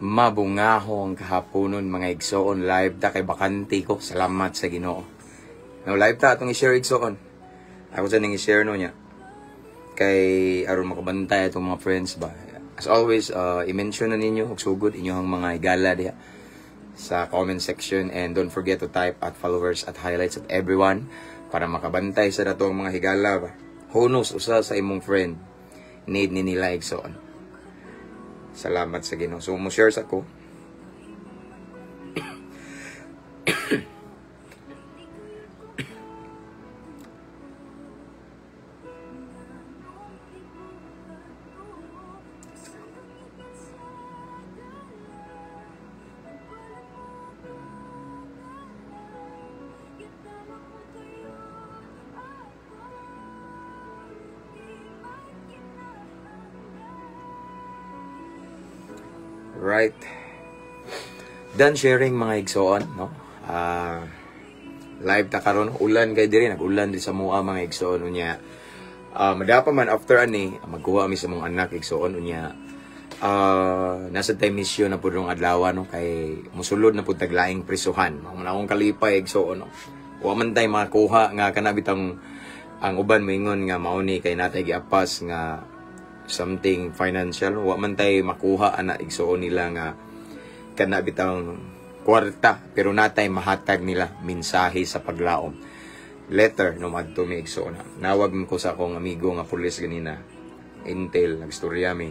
Mabungahong kahaponon, mga igsoon. Live ta kay bakante ko. Salamat sa Ginoo. No, live ta atong i-share, igsoon. Ako sa ning i-share no niya. Kay aron makabantay atong mga friends ba. As always, i-mention na ninyo og sugod inyong mga higala diha sa comment section and don't forget to type @followers, @highlights, @everyone para makabantay sa datong mga higala ba. Who knows, usa sa imong friend need ni nila, igsoon. Salamat sa Ginoo. So mo share sa ko. Right. Done sharing, mga igsoon, no? Ah, live ta karon, ulan kay diri, nag-ulan di sa mua, mga igsoon, unya. Madapa man after ani, magkuha mi sa mong anak, igsoon, unya. Nasa tay mission na pud rong adlaw, no, kay musulod na pud taglaing prisuhan. Mao man akong kalipay, igsoon, no. Wa man tay makuha nga kana bitang ang uban moingon nga mao ni kay natay giapas nga something financial. Wa man tay makuha ana, igsoon, nila nga kana bitang kwarta, pero natay mahatag nila mensahe sa paglaom, letter no. Madto mi, igsoon. Nawag ko sa akong amigo nga pulis ganina, intel, nagstorya mi.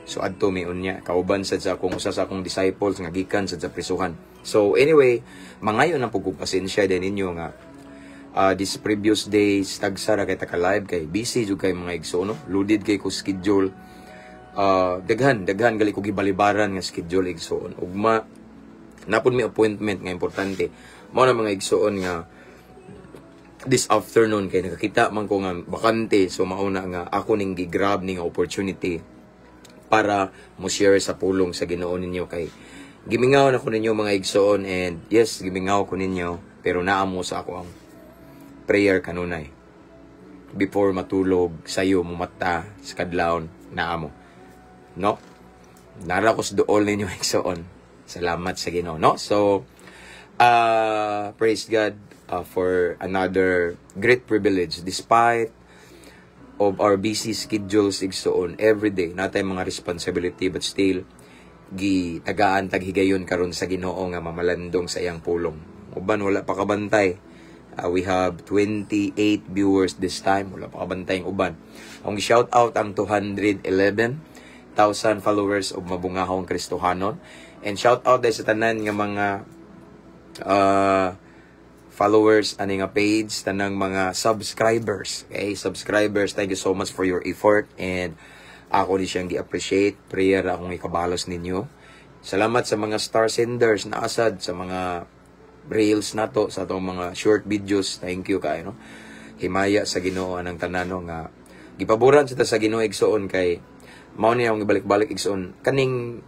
So adto mi unya, kauban sad sa akong usa sa akong disciples nga gikan sad sa prisuhan. So anyway, mangayo na pud kog pasensya din ninyo nga this previous days tagsa ra kay ta ka live kay busy jud kay, mga igsoon, no? Loaded kay ko schedule. Daghan daghan gali ko gibalibaran nga schedule, igsoon. Ugma napud mi appointment nga importante. Mao na, mga igsoon, nga this afternoon kay nakakita man ko nga bakante, so mauna nga ako ning gi-grab ning opportunity para mo share sa pulong sa Ginoo ninyo kay gimingaw na ko ninyo, mga igsoon. And yes, gimingaw ko ninyo, pero naa mo sa ako ang prayer kanunay before matulog, sayo mo mata sa kadlawon, naa mo, no? Nara ko sa duol ninyo, igsoon. Salamat sa Ginoo, no? So praise God for another great privilege. Despite of our busy schedules, igsoon, every day natay mga responsibility, but still gi tagaan taghigayon karon sa Ginoo nga mamalandong sa iyang pulong. Uban wala pa kabantay. We have 28 viewers this time. Wala pa kabantay ang uban. Ang shout out ang 211,000 followers of Mabungahong Kristohanon and shout out dahil sa tanan nga mga followers ani nga page, tanang mga subscribers. Okay, subscribers, thank you so much for your effort and ako ni siyang gi-appreciate. Prayer akong ikabalos ninyo. Salamat sa mga star senders na asad sa mga reels nato, sa atong mga short videos. Thank you kaayo, no? Himaya sa Ginoo anang tanan, no, nga gipaboran sa ta sa Ginoo, igsoon, kay mao ni akong gibalik-balik, igsoon, kaning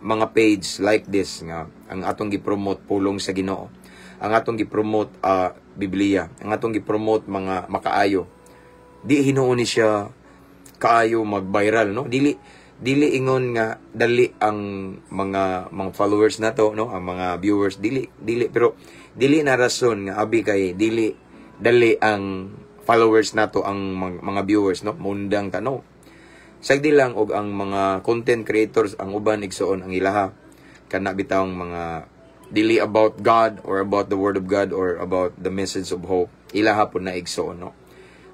mga page like this nga ang atong gi-promote pulong sa Ginoo, ang atong gi-promote Biblia, ang atong gi-promote mga makaayo, di hinuon ni siya kaayo mag-viral, no? Dili dili ingon nga dali ang mga followers nato, no, ang mga viewers, dili dili, pero dili na rason nga abi kay dili dali ang followers nato, ang mga viewers, no, mundang ta, no? Sagdi lang og ang mga content creators, ang uban, igsoon, ang ilaha kana bitawng mga dili about God or about the word of God or about the message of hope, ilaha po na, igsoon, no?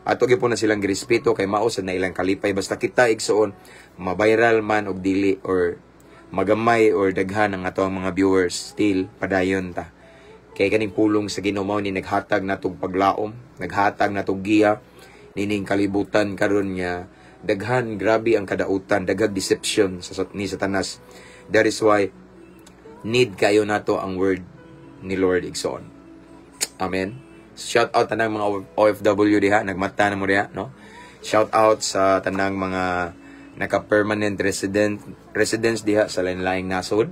Ato gyud na silang girespeto kay mao sad na ilang kalipay. Basta kita, igsoon, ma-viral man og dili or magamay or daghan ang ato ang mga viewers, still padayon ta kay kaning pulong sa Ginoo mao ni naghatag natog paglaom, naghatag natog giya nining kalibutan karon nga daghan, grabe ang kadautan, daghang deception sa ni Satanas. That is why need kayo nato ang word ni Lord, igsoon. Amen. Shout out tanang mga OFW diha, nagmata na mo diha, no? Shout out sa tanang mga naka-permanent residents diha sa lain-laing nasod.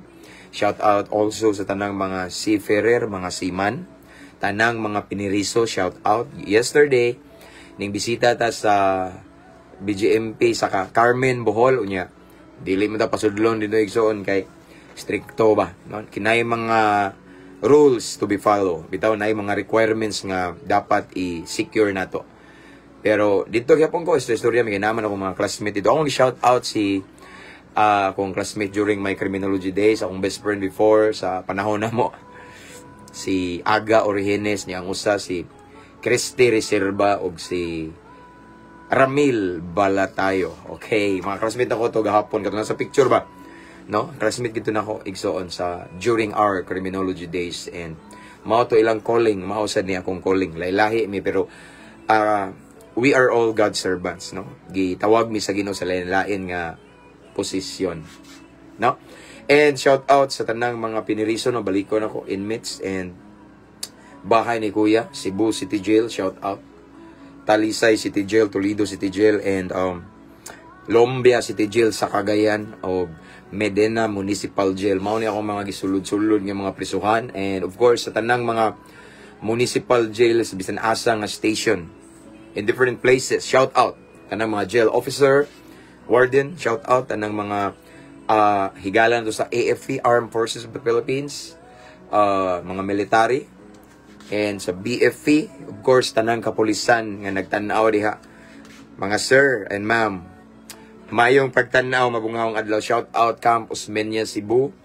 Shout out also sa tanang mga seafarer, mga seaman, tanang mga piniriso, shout out. Yesterday, ning bisita ta sa BGMP sa Carmen, Bohol, unya. Dili mo ta pasudlon dito, igsoon, kay Strikto ba, no? Kinay mga rules to be follow. Bitaw na mga requirements nga dapat i-secure nato. Pero dito gyapon ko istorya, may ginaman ako mga classmate dito. Akong shout out si akong classmate during my criminology days, akong best friend before sa panahon na mo. Si Aga Origenes niya ang usa, si Christy Reserva ug si Ramil Balatayo. Okay, mga classmate ako to gahapon kato sa picture ba? No? Classmate gito nako, igsoon, sa during our criminology days and mao to ilang calling, mao sad ni akong calling. Lahi-lahi mi pero we are all God's servants, no? Gitawag mi sa Ginoo sa lain-lain nga posisyon, no? And shout out sa tanang mga piniriso, no, balikon ako inmates and bahay ni Kuya, Cebu City Jail, shout out. Talisay City Jail, Toledo City Jail and Lumbia City Jail sa Cagayan o Medina Municipal Jail. Mao ni akong mga gisulod-sulod nga mga prisuhan and of course sa tanang mga municipal jails bisan asa nga station in different places. Shout out tanang mga jail officer, warden, shout out tanang mga higalan to sa AFP, Armed Forces of the Philippines, mga military, and sa BFP, of course, tanang kapulisan nga nagtan-aw diha. Mga sir and ma'am, mayong pagtan-aw, mabungahong adlaw. Shout out Camp Osmeña, Cebu.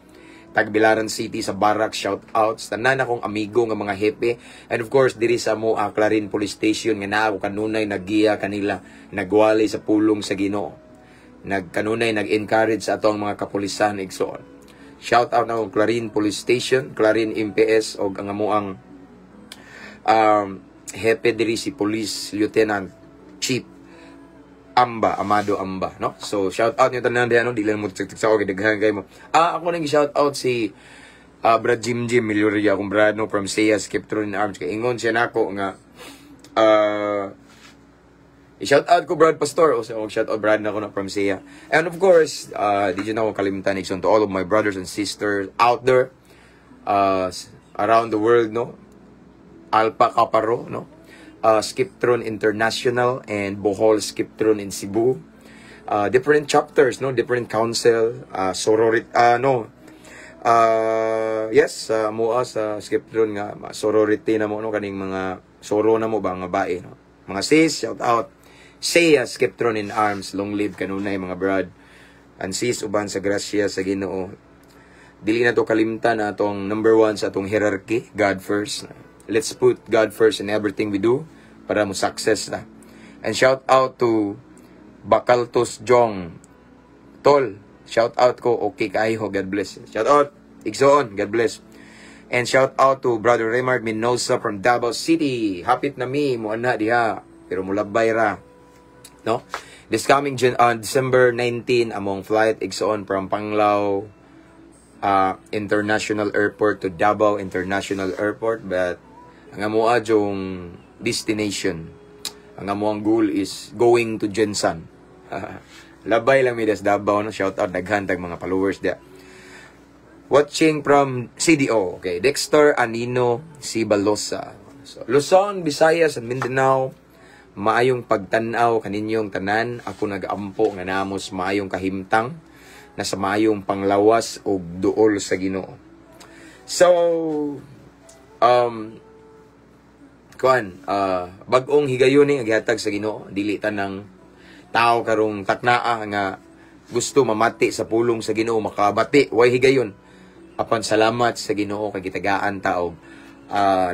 Tagbilaran City sa Barracks, shout out. Tanan akong amigo nga mga hepe. And of course, diri sa mo Clarin Police Station nga naa ako kanunay naggiya kanila, nagwali sa pulong sa Ginoo. Nagkanunay nag-encourage sa atong mga kapulisan, igsoon. Shout out na akong Clarin Police Station, Clarin MPS og ang amoang hepe diri si Police Lieutenant Chief Amba, Amado Amba, no? So, shout out niyo tanan diha, no? Di lang mo tsik sa ako, daghan kay mo. Ah, ako nang shout out si Brad Jim Jim Milioria, akong brad, no, from Seiya Skiptron in Arms. Kay ingon siya nako nga, i-shout out ko Brad Pastor. O, so, shout out Brad na ako na from Seiya. And of course, di dyan ako kalimtan, igsoon, to all of my brothers and sisters out there, around the world, no? Alpha Kaparo, no? Skiptron International and Bohol Skiptron in Cebu. Different chapters, no? Different council, sorority, no? Yes, mua sa Skiptron nga sorority na mo, no? Kaning mga soro na mo ba nga bae, no? Mga sis, shout out. Seiya Skiptron in Arms, long live kanunay, mga brad. And sis, uban sa grasya sa Ginoo. Dili na to kalimtan na atong number one sa atong hierarchy, God first. Let's put God first in everything we do para mo success na. And shout out to Bakaltos Jong. Tol, shout out ko, okay kaayo, God bless. Shout out, Igsoon, God bless. And shout out to Brother Raymart Minosa from Davao City. Hapit na mi, mo ana diha, pero mulabay ra. No? This coming December 19, among flight, igsoon, from Panglao International Airport to Davao International Airport, but ang amoa yung destination, ang amoang goal is going to GenSan. Labay lang mi das Davao, no? Shout out, daghan tag mga followers dia. Watching from CDO. Okay, Dexter Anino Sibalosa. So, Luzon, Visayas, and Mindanao, maayong pagtan-aw kaninyong tanan. Ako nagaampo nga namos maayong kahimtang, nasa maayong panglawas ug duol sa Ginoo. So, kuan, bag-ong higayon ni gihatag sa Ginoo, dili tanang tao karong taknaa nga gusto mamati sa pulong sa Ginoo makabati, way higayon. Apan salamat sa Ginoo kay gitagaan ta og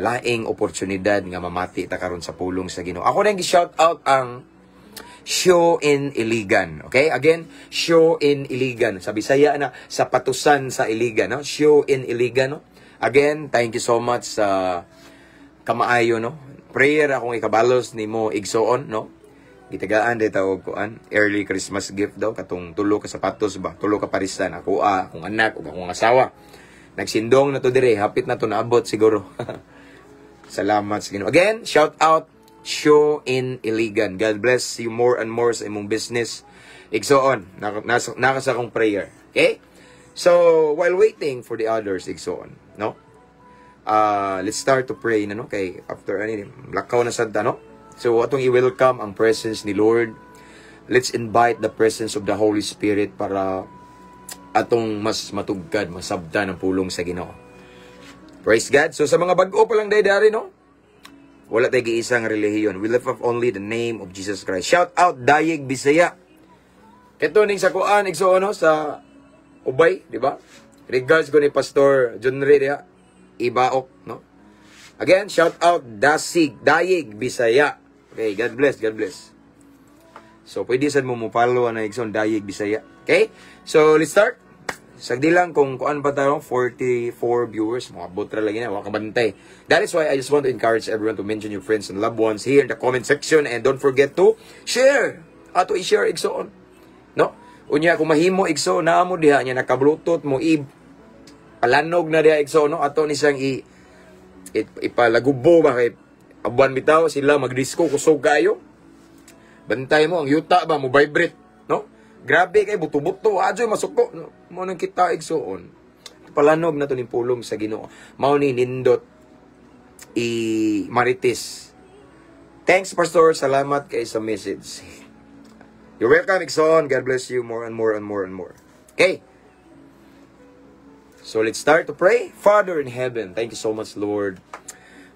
laing oportunidad nga mamati ta karon sa pulong sa Ginoo. Ako nang gi-shout out ang Show in Iligan. Okay? Again, Show in Iligan. Sa Bisaya na, sa patusan sa Iligan. No? Show in Iligan. No? Again, thank you so much sa kamaayo. No? Prayer akong ikabalos nimo, igsoon. No? Gitagaan day tawag kuan early Christmas gift daw katong tulo ka sapatos ba, tulo ka parisan ako, akong anak ug akong asawa. Nagsindong na to dire, hapit na to naabot siguro. Salamat sa Ginoo. Again, shout out Show in Iligan. God bless you more and more sa imong business. Igsoon, naka sa akong prayer. Okay? So, while waiting for the others, igsoon, no? Let's start to pray na, no? Kay after ani, lakaw na sad ta, no? So, atong i-welcome ang presence ni Lord. Let's invite the presence of the Holy Spirit para Atong mas matugkad, masabtan ang pulong sa Ginoo. Praise God. So sa mga bag-o pa lang day dari, no? Wala tay giisang relihiyon. We lift up only the name of Jesus Christ. Shout out Dayeg Bisaya. Keto ning sa kuan, igsoon, no, sa Ubay, di ba? Regards ko ni Pastor John Ray diha. Ibaok, no? Again, shout out Dasig, Dayeg Bisaya. Okay, God bless, God bless. So, pwede sad mo mo follow ana, igsoon, Dayeg Bisaya. Okay? So, let's start. Sagdi lang kung kuan pa tayo, 44 viewers, mga ra lagi na, wala bantay. That is why I just want to encourage everyone to mention your friends and loved ones here in the comment section and don't forget to share. Ato i-share, igsoon. No? Unya kung mahimo, igsoon, naa mo diha nya naka-Bluetooth mo i palanog na diha, igsoon, no, ato ni siyang i ipalagubo ba kay abuan bitaw sila magdisco, kusog kayo. Bantay mo ang yuta ba mo vibrate, no? Grabe kay buto-buto, adyoy masuko, no? Mo nang kita, igsoon. Palanog na to ning pulong sa Ginoo. Mao ni nindot i marites. Thanks, Pastor, salamat kay sa message. You're welcome, igsoon. God bless you more and more and more and more. Okay. So let's start to pray. Father in heaven, thank you so much, Lord,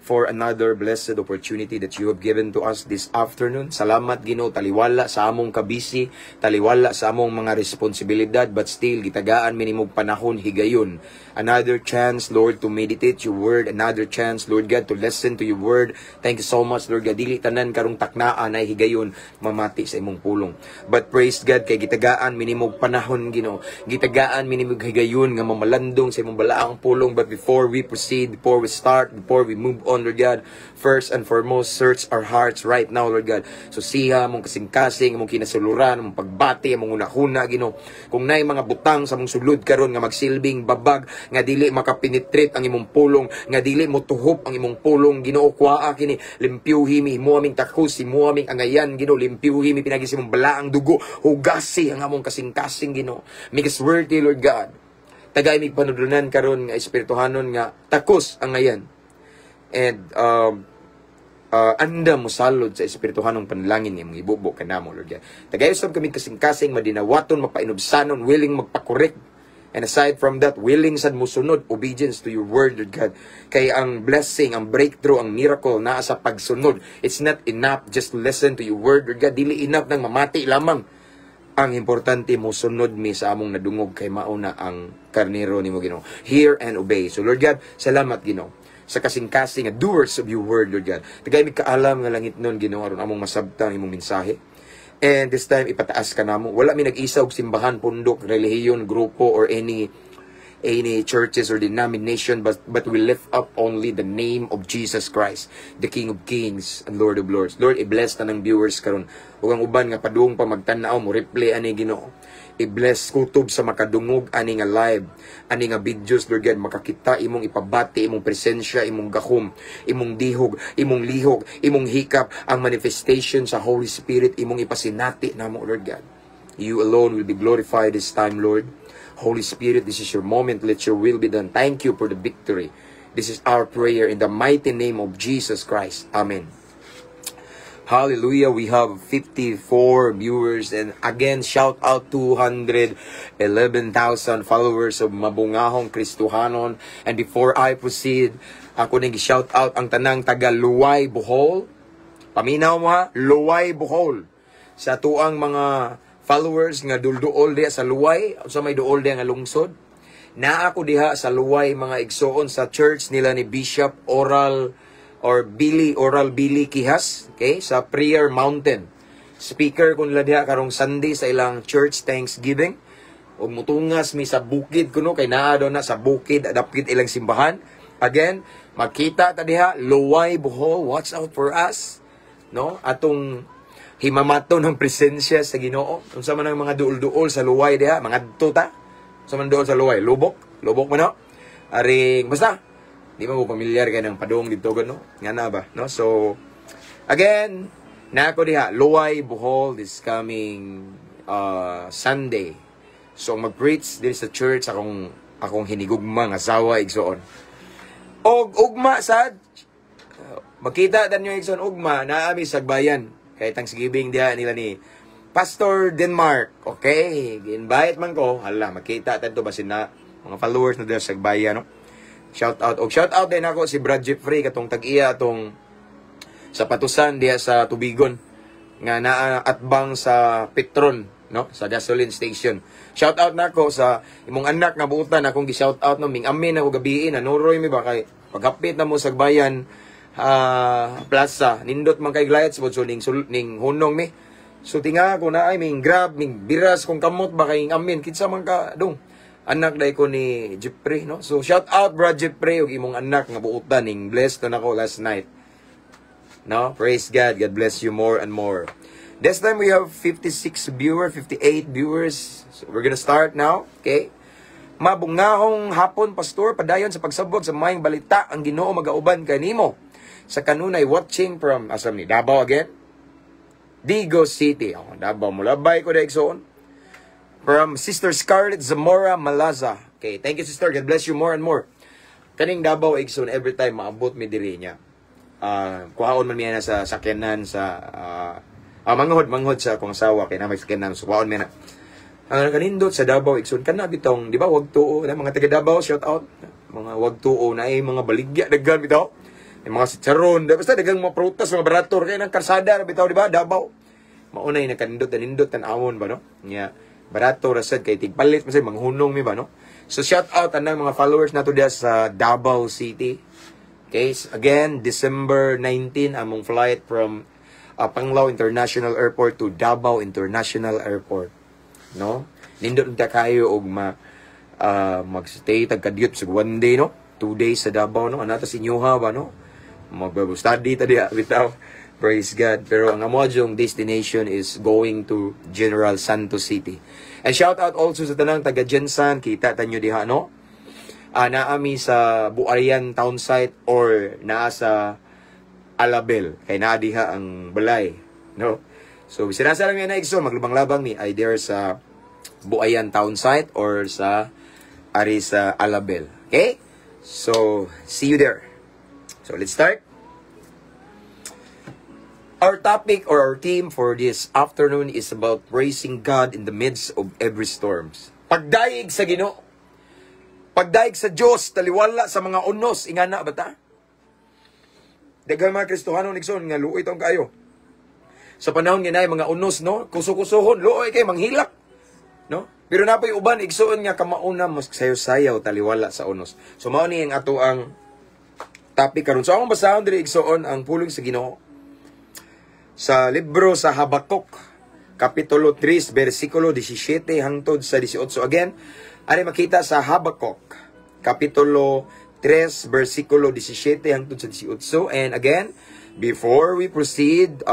for another blessed opportunity that you have given to us this afternoon. Salamat, Ginoo, taliwala sa among kabisi, taliwala sa among mga responsibilidad, but still gitagaan mi nimog panahon, higayon. Another chance, Lord, to meditate your word, another chance, Lord God, to listen to your word. Thank you so much, Lord God. Dili tanan karong taknaan ay higayon mamati sa imong pulong. But praise God kay gitagaan mi nimog panahon, Ginoo. Gitagaan mi nimog higayon nga mamalandong sa imong balaang pulong. But before we proceed, before we start, before we move on, Lord God, first and foremost, search our hearts right now, Lord God. So siha among kasing-kasing, among kinasuluran, among pagbati, among hunahuna, Ginoo. Kung naay mga butang sa among sulod karon nga magsilbing babag, nga dili makapenetrate ang imong pulong, nga dili mo tuhop ang imong pulong, Ginoo, kuhaa kini, limpyuhi mi, himo aming takos, himo aming angayan, Ginoo, limpyuhi mi pinagi sa imong balaang dugo, hugasi ang among kasing-kasing, Ginoo. Make us worthy, Lord God. Tagay mig panudlunan karon nga espirituhanon nga takos ang ngayan. And andam mosalod sa espirituhanong panalangin nga imong ibubo kanamo, Lord God. Tagay usab kami kasing-kasing madinawaton, mapainubsanon, willing magpa-correct. And aside from that, willing sad musunod, obedience to your word, Lord God. Kay ang blessing, ang breakthrough, ang miracle naa sa pagsunod. It's not enough just to listen to your word, Lord God. Dili enough nang mamati lamang. Ang importante, mo sunod mi sa among nadungog kay mauna ang karnero nimo, Ginoo. Hear and obey. So Lord God, salamat, Ginoo, sa kasing-kasing nga doers of your word, Lord God. Tagay mi kaalam nga langit nun, Ginoo, aron among masabtan imong mensahe. And this time ipataas ka namo. Wala mi nag-isa og simbahan, pundok, relihiyon, grupo or any churches or denomination, but we lift up only the name of Jesus Christ, the King of Kings and Lord of Lords. Lord, i-bless tanang viewers karon ug ang uban nga padung pa magtan-aw mo replay ani, Ginoo. I-bless kutob sa makadungog ani nga live, ani nga videos, Lord God, makakita imong ipabati imong presensya, imong gahom, imong dihog, imong lihok, imong hikap, ang manifestation sa Holy Spirit imong ipasinati namo, Lord God. You alone will be glorified this time, Lord. Holy Spirit, this is your moment. Let your will be done. Thank you for the victory. This is our prayer in the mighty name of Jesus Christ. Amen. Hallelujah. We have 54 viewers and again, shout out 211,000 followers of Mabungahong Kristohanon. And before I proceed, ako ning shout out ang tanang taga Luway, Bohol. Paminaw mo ha, Luway, Bohol. Sa tuang mga followers nga dulduol diha sa Luway, sa may duol diha nga lungsod. Naa ako diha sa Luway, mga igsoon, sa church nila ni Bishop Oral or Billy Oral Billy Quijas, okay, sa Prayer Mountain. Speaker ko nila diha karong Sunday sa ilang church Thanksgiving. Ug mutungas mi sa bukid kuno kay naa daw na sa bukid adapit ilang simbahan. Again, magkita ta diha, Luway, Bohol, watch out for us. No? Atong himamato ng presensya sa Ginoo. Unsa man ang mga duol-duol sa Luway diha, mga ta. Unsa man duol sa Luway? Lubok? Lubok man, no? Aring basta di mo pamilyar kay ng padung dito no? Nga na ba, no? So again, na ako diha Luway, Bohol this coming Sunday. So mag-preach diri sa church akong hinigugma nga asawa, igsoon. Og ugma sad makita dan nyo, igsoon, ugma naa mi Sagbayan kay Thanksgiving diha nila ni Pastor Denmark. Okay, gi-invite man ko. Hala, makita tadto basin na mga followers na dira sa bayan, no? Shout out. Og shout out din ako si Brad Jeffrey, katong tag-iya atong sapatusan diha sa Tubigon nga naa atbang sa Petron, no, sa gasoline station. Shout out nako sa imong anak nga buutan akong gi-shout out, no. Ming amin ako gabii na nuroy mi ba kay paghapit na mo sa bayan plaza, nindot man kay lights so ning hunong mi. So tinga ko na ay ming grab ming biras kong kamot ba kay amin kinsa man ka dong anak dai ko ni Jeffrey, no. So shout out, Brad Jeffrey, ug imong anak nga buutan. Ning blessed to nako last night, no. Praise God. God bless you more and more. This time we have 56 viewer, 58 viewers. So we're gonna start now, okay? Mabungahong hapon, Pastor, padayon sa pagsabot sa maayong balita, ang Ginoo magauban kanimo. Sa kanunay watching from asam ni Davao again. Digos City. Oh, Davao, mulabay ko igsoon. From Sister Scarlett Zamora Malaza. Okay, thank you, sister. God bless you more and more. Kaning Davao, igsoon, every time maabot mi diri niya. Kuhaon man miya na sa sakyanan sa manghod sa akong asawa kay na may sakyanan, so kuhaon mi na. Ang kanindot sa Davao, igsoon, kana bitong, di ba, wag tuo na mga taga Davao, shout out. Mga wag tuo na ay mga baligya daghan bitaw. May mga sitsaron, basta daghang mga prutas, mga barator kay nang karsada bitaw, di ba, Davao. Maunay nakanindot nindot tan-awon ba, no? Nya barato ra sad kay tigpalit man sad manghunong mi ba, no? So shout out anang mga followers nato diha sa Davao City. Okay, so again, December 19 among flight from Panglao International Airport to Davao International Airport. No? Nindot unta kayo og ma magstay tag kadiyot sa one day, no? 2 days sa Davao, no? Anata sa inyoha ba, no? Mag-study ta diha bitaw. Praise God. Pero ang amo yung destination is going to General Santos City. And shout out also sa tanang taga GenSan, kita tanyo diha, no? Naami sa Buayan Town Site or naa sa Alabel kay naa diha ang balay, no? So bisan asa lang yan na, igsoon, maglabang-labang ni either sa Buayan Town Site or sa ari sa Alabel. Okay? So see you there. So let's start. Our topic or our theme for this afternoon is about praising God in the midst of every storms. Pagdayeg sa Ginoo. Pagdayeg sa Dios taliwala sa mga unos, ingana ba ta? Daghang mga Kristohano, igsoon, nga luoy taong kaayo. Sa panahon nga naay mga unos, no, kuso-kusohon, luoy kay manghilak, no? Pero napay uban, igsoon, nga kamauna mas sayo-sayaw taliwala sa unos. So mao ni ang ato ang topic karon. So akong basahon diri, igsoon, ang pulong sa Ginoo sa libro sa Habakuk, kapitulo 3, versikulo 17 hangtod sa 18. Again, ani makita sa Habakuk, kapitulo 3, versikulo 17 hangtod sa 18. And again, before we proceed,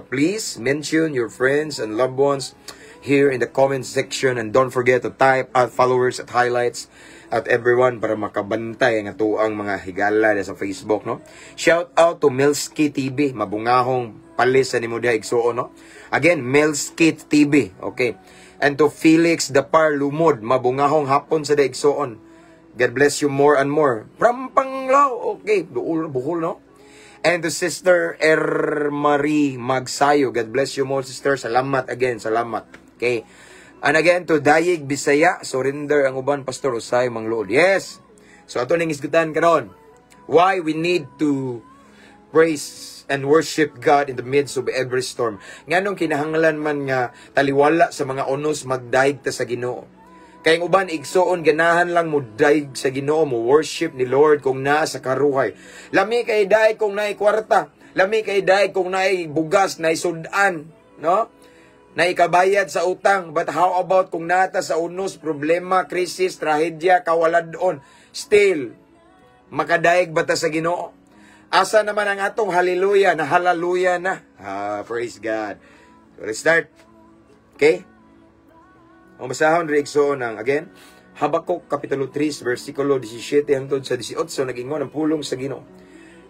please mention your friends and loved ones here in the comment section and don't forget to type @followers, @highlights, @everyone para makabantay ang atoang mga higala sa Facebook, no? Shout out to Melski TV, mabungahong palis sa nimo diha, igsuon, no? Again, Melski TV, okay? And to Felix Dapar Lumod, mabungahong hapon sa igsuon. God bless you more and more. From Panglao, okay, Buhol, Buhol, no? And to Sister Ermarie Magsayo, God bless you more, sister. Salamat again, salamat. Okay. And again, to Dayig Bisaya, surrender ang uban, Pastor, usay mangluod. Yes. So ato ning isgutan karon. Why we need to praise and worship God in the midst of every storm. Nganong kinahanglan man nga taliwala sa mga unos magdayeg ta sa Ginoo? Kay ang uban, igsoon, ganahan lang mo dayeg sa Ginoo, mo worship ni Lord kung naa sa karuhay. Lami kay dayeg kung naay kwarta, lami kay dayeg kung naay bugas, naay sudan, no? Na ikabayad sa utang. But how about kung nata sa unos, problema, krisis, trahedya, kawaladon? Still, makadayeg ba ta sa Ginoo? Asa naman ang atong hallelujah na hallelujah na? Ah, praise God. So, let's start. Okay? Ang basahon diri, igsoon, ang again, Habakuk kapitulo 3 versikulo 17 hangtod sa 18, nagingon ang pulong sa Ginoo.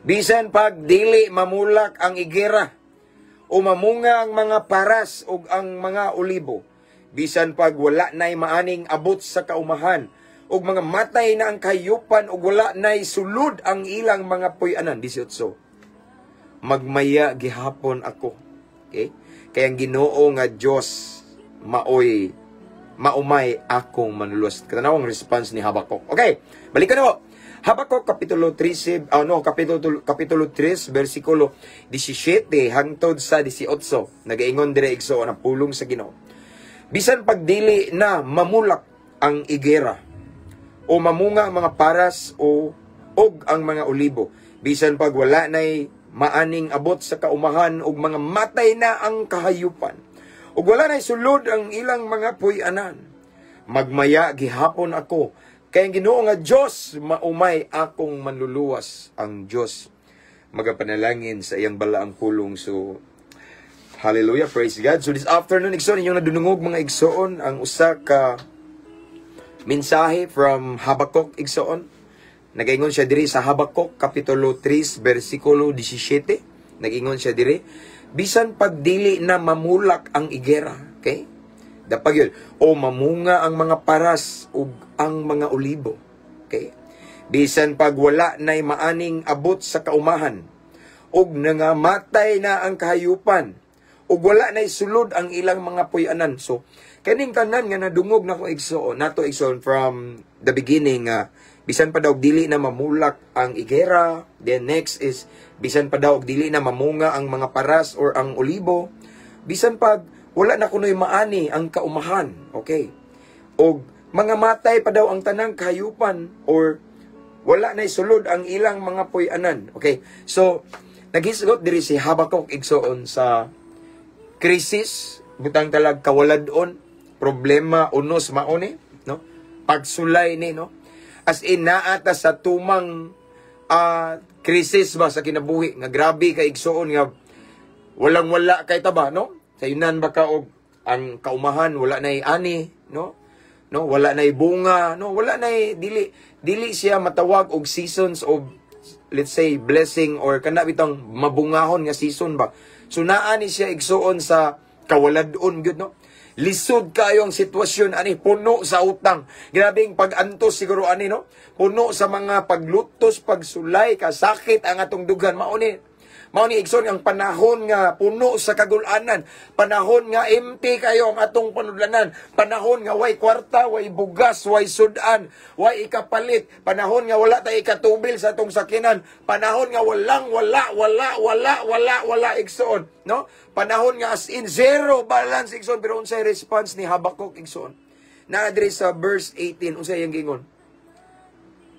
Bisan pag dili mamulak ang igera o mamunga ang mga paras ug ang mga olibo, bisan pag wala na'y maaning abot sa kaumahan ug mga matay na ang kahayupan ug wala na'y sulod ang ilang mga puy-anan, 18. Magmaya gihapon ako. Okay? Kay ang Ginoo nga Dios maoy maumay akong manluluwas. Katanaw ang response ni Habakuk. Okay, balikan na po. Habakuk kapitulo 13, oh no, kapitulo 3 versikulo 17 hangtod sa 18. Nagaingon dire, igsoon, ang pulong sa Ginoo. Bisan pagdili na mamulak ang igera o mamunga ang mga paras o og ang mga olibo, bisan pag wala nay maaning abot sa kaumahan ug mga matay na ang kahayupan ug wala nay sulod ang ilang mga puy-anan, magmaya gihapon ako kay ang Ginoo nga Dios maumay akong manluluwas. Ang Dios magapanalangin sa iyang balaang pulong. So hallelujah, praise God. So this afternoon, igsoon, inyong nadunungog, mga igsoon, ang usa ka mensahe from Habakuk, igsoon. Nagaingon siya diri sa Habakuk kapitulo 3 versikulo 17. Nagingon siya diri, bisan pagdili na mamulak ang igera, okay? Dapag yun. O mamunga ang mga paras ug ang mga olibo. Okay? Bisan pag wala na'y maaning abot sa kaumahan ug nangamatay na ang kahayupan ug wala na'y sulod ang ilang mga puy-anan. So, kaning tanan nga nadungog nako, igsoon, nato, igsoon, from the beginning nga bisan pa daw dili na mamulak ang igera, then next is bisan pa daw dili na mamunga ang mga paras or ang olibo, bisan pag wala na kunoy maani ang kaumahan, okay? Og mga matay pa daw ang tanang kahayupan or wala na sulod ang ilang mga puy-anan. Okay? So, naghisgot diri si Habakuk, igsoon, sa krisis, butang talag kawaladon, problema, unos mauni, no? Pagsulay ni, no? As in, naa ta sa tumang krisis ba sa kinabuhi, nga grabe ka, igsoon, nga walang wala kay taba, no? Sa yunan ba ka og ang kaumahan wala na ani, no? No, wala na bunga, no? Wala na dili dili siya matawag og seasons of, let's say, blessing or kana bitang mabungahon nga season ba. So naa ni siya, igsuon, sa kawaladon gyud, no? Lisod kayo ang sitwasyon ani, puno sa utang. Grabe ang pag-antos siguro ani, no? Puno sa mga paglutos, pagsulay, kasakit ang atong dughan, mao ni. Mao ni, igsoon, ang panahon nga puno sa kagulanan, panahon nga empty kayo ang atong panudlanan, panahon nga way kwarta, way bugas, way sudan, way ikapalit, panahon nga wala tay ikatubil sa atong sakinan, panahon nga walang wala, wala, wala, wala, wala, igsoon, no? Panahon nga as in zero balance, igsoon, pero unsay response ni Habakuk, igsoon? Naa diri sa verse 18, unsay iyang giingon?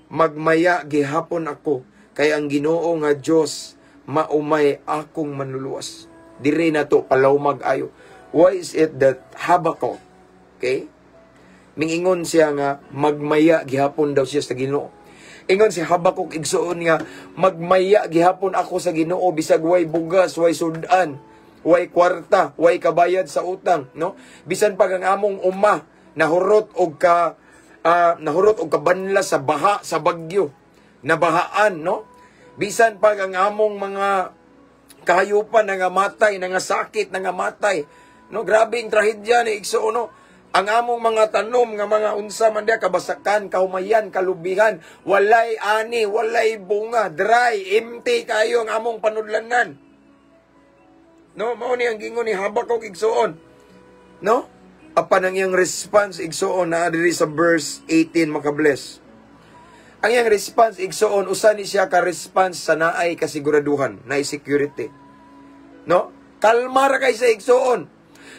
"Magmaya gihapon ako kay ang Ginoo nga Dios maumay akong manluluwas." Diri na to palawmag ayo. Why is it that Habakkuk, okay? Mingingon siya nga magmaya gihapon daw siya sa Ginoo. Ingon si Habakuk, igsuon, nga magmaya gihapon ako sa Ginoo bisag way bugas, way sudan, way kwarta, way kabayad sa utang, no? Bisan pag ang among uma nahurot og kabanla sa baha, sa bagyo, nabahaan, no? Bisan pag ang among mga kahayupan nangamatay, nangasakit, nangamatay. No, grabe ang trahedya ni, igsuon, no. Ang among mga tanom nga mga unsa man diya, kabasakan, kahumayan, kalubihan, walay ani, walay bunga, dry, empty kayo ang among panudlanan. No, mao ni ang gingon ni Habakuk, igsuon. No? Apan ang iyang response, igsuon, naa diri sa verse 18, makabless. Ang iyang response, igsuon, usa ni siya ka response sa naay kasiguraduhan, naay security. No? Kalma ra kay sa, igsuon.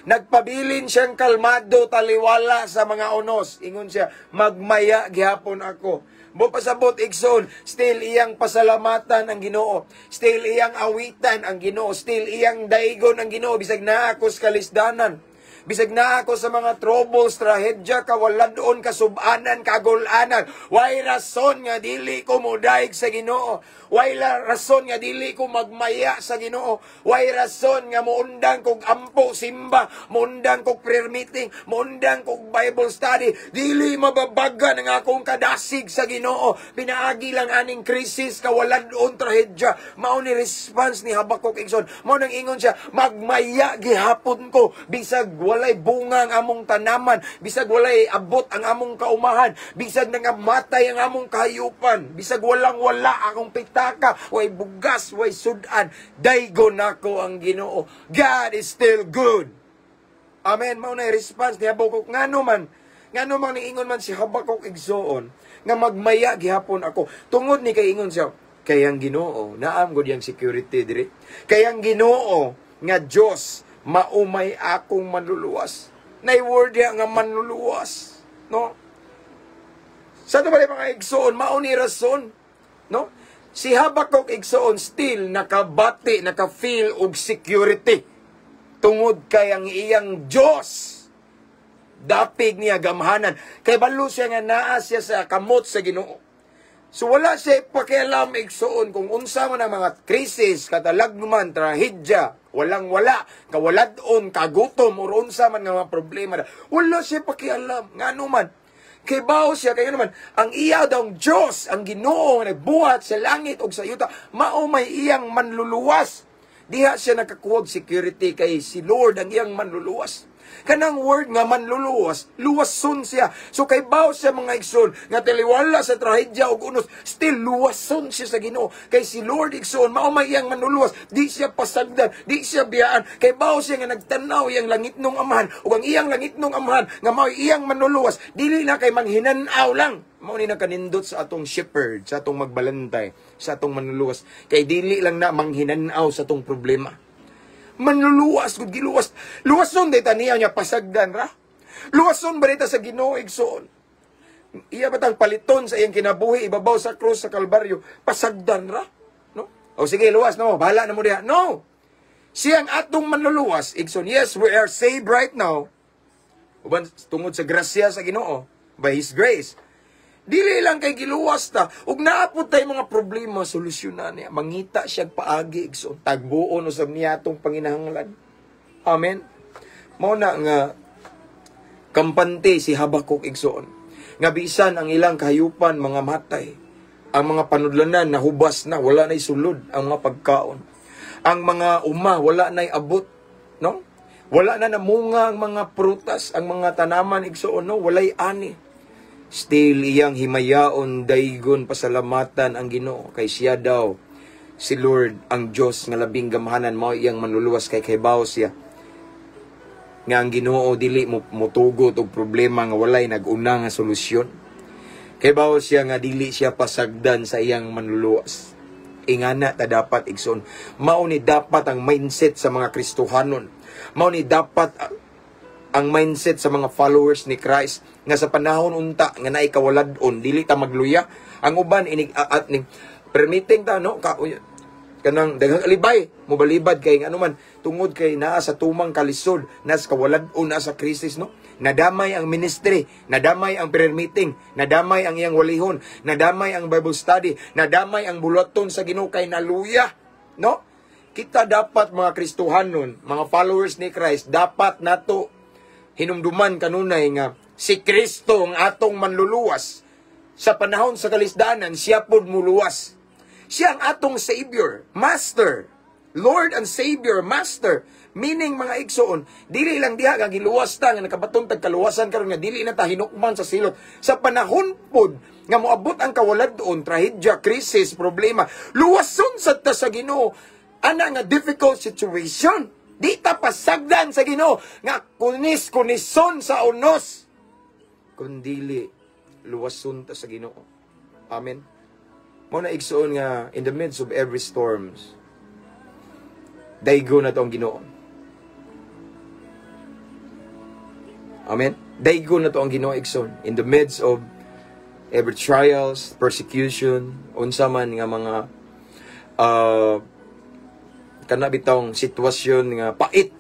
Nagpabilin siyang kalmado, taliwala sa mga unos. Ingon siya, "Magmaya gihapon ako." Mo pasabot, igsoon, still iyang pasalamatan ang Ginoo. Still iyang awitan ang Ginoo. Still iyang daigon ang Ginoo bisag naa ako sa kalisdanan. Bisag naa ako sa mga troubles, trahedya, kawaladon, kasubanan, kagulanan. Way rason nga dili ko modaig sa Ginoo. Way rason nga dili ko magmaya sa Ginoo. Way rason nga muundang kog ampo, simba, muundang kog prayer meeting, muundang kog Bible study. Dili mababagan ang akong kadasig sa Ginoo. Pinaagi lang aning krisis, kawaladon, trahedya. Mao ni response ni Habakuk, igsoon. Mao nang ingon siya, "Magmaya gihapon ko bisag walay bunga ang among tanaman, bisag walay abot ang among kaumahan, bisag nangamatay ang among kahayupan, bisag walang wala akong pitaka, way bugas, way sudan, daygon nako ang Ginoo. God is still good. Amen. Mao na response ni Habakuk. Ngano man niingon man si Habakuk, igsoon, nga magmaya gihapon ako? Tungod ni kay ingon siya, kay ang Ginoo, naa man gud yang security diri. Kay ang Ginoo nga Dios mao may akong manluluwas. Nay word diha nga manluluwas, no? Sa ato ba, mga igsoon, mao ni rason, no? Si Habakuk, igsoon, still nakabati, naka-feel og security tungod kay ang iyang Dios dapig niya, gamhanan. Kay balo siya nga naa siya sa kamot sa Ginoo. So wala siya pakialam, igsoon, kung unsa man ang mga krisis, katalagman, trahedya, walang wala, kawalad-on, kagutom, or unsa man nga mga problema. Wala siya pakialam. Ngano man? Kay bawo siya, kay naman, ang iya daw Diyos, ang Ginoo nga nagbuhat sa langit ug sa yuta, mao may iyang manluluwas. Diha siya nakakuha og security kay si Lord ang iyang manluluwas. Kanang word nga manluluwas, luwason siya. So kay bawo siya, mga igsoon, nga taliwala sa trahedya ug unos, still luwason siya sa Ginoo. Kay si Lord, igsoon, mao may iyang manluluwas, di siya pasagdan, di siya biyaan. Kay bawo siya nga nagtanaw iyang langitnong Amahan ug ang iyang langitnong Amahan nga mao iyang manluluwas, dili na kay manghinanaw lang. Mao ni nakanindot sa atong shepherd, sa atong magbalantay, sa atong manluluwas. Kay dili lang na manghinanaw sa atong problema. Manluluwas gud, giluwas. Luwason day ta niya niya, pasagdan ra. Luwason ba ta sa Ginoo, igsoon? Iya batang paliton sa iyang kinabuhi ibabaw sa krus sa Kalbaryo, pasagdan ra, no? O sige, luwas no, bahala na mo diha. No. Siyang atong manluluwas, igsoon. Yes, we are saved right now. Uban tungod sa grasya sa Ginoo, by His grace. Dili lang kay giluwas ta ug naa pod tay mga problema, solusyonan niya. Mangita siya paagi, igsoon. Tagbuon usab niya atong panginahanglan. Amen. Mao na nga kampante si Habakuk, igsoon. Nga bisan ang ilang kahayupan mga matay, ang mga panudlanan nahubas na, wala na'y sulod ang mga pagkaon. Ang mga uma wala na'y abot, no? Wala na namunga ang mga prutas, ang mga tanaman, igsoon, no? Walay ani. Still iyang himayaon, daygon, pasalamatan ang Ginoo kay siya daw si Lord ang Dios nga labing gamhanan, mao iyang manluluwas, kay kahibaw siya nga ang Ginoo dili mo motugot og problema nga walay nag-una nga solusyon. Kay bawo siya nga dili siya pasagdan sa iyang manluluwas. Ingana ta dapat, igsoon. Mao ni dapat ang mindset sa mga Kristohanon. Mao ni dapat ang mindset sa mga followers ni Christ nga sa panahon unta nga naay kawalad-on, dili ta magluya. Ang uban inig at ning permitting ta, no, ka, kanang daghang alibay mobalibad kay ano man, tungod kay naa sa tumang kalisod, naa sa kawalad-on, naa sa krisis, no? Nadamay ang ministry, nadamay ang prayer meeting, nadamay ang iyang walihon, nadamay ang Bible study, nadamay ang buluhaton sa Ginoo kay naluya, no? Kita dapat, mga Kristohanon, mga followers ni Christ, dapat nato hinumduman kanunay nga si Kristo ang atong manluluwas. Sa panahon sa kalisdanan, siya pod muluwas. Siya ang atong Savior, Master, Lord and Savior, Master. Meaning, mga igsoon, dili lang diha nga giluwas ta, nga nakabaton tag kaluwasan karon nga dili na ta hinukman sa silot. Sa panahon pod nga moabot ang kawalad-on, trahedya, krisis, problema, luwason sad ta sa Ginoo ana nga difficult situation. Di ta pasagdan sa Ginoo nga kunis kunison sa unos. Kundili luwason ta sa Ginoo. Amen. Mao na, igsoon, nga in the midst of every storms, daygo na to ang Ginoo. Amen. Daygo na to ang Ginoo, igsoon. In the midst of every trials, persecution, unsa man nga mga kana bitawng sitwasyon nga pait,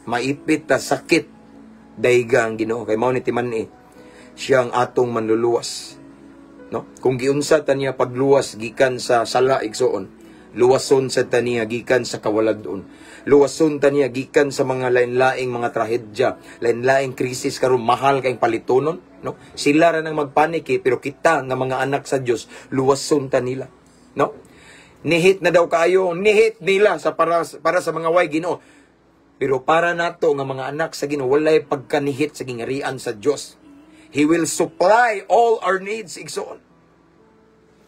maipit ta, sakit, dayga ang Ginoo kay mao ni timan-i. Siya ang atong manluluwas. No? Kung giunsa ta niya pagluwas gikan sa sala, igsoon, luwason sa ta niya gikan sa kawalad-on. Luwason ta niya gikan sa mga lain-laing mga trahedya, lain-laing krisis karon, mahal kayong palitonon, no? Sila ra nang magpanik eh, pero kita nga mga anak sa Dios, luwason ta nila, no? Nihit na daw kayo, nihit nila sa para para sa mga way Ginoo. Pero para nato nga mga anak sa Ginoo, walay pagkanihit sa gingarian sa Dios. He will supply all our needs, igsoon,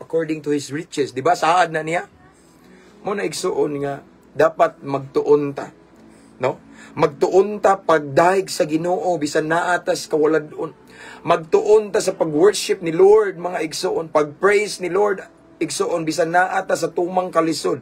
according to His riches. Di ba? Saad na niya. Mao na, igsuon, nga dapat magtuon ta. No? Magtuon ta pagdayeg sa Ginoo bisan naa ta sa kawaladon. Magtuon ta sa pag-worship ni Lord, mga igsuon, pag-praise ni Lord, igsuon, bisan naa ta sa tumang kalisod,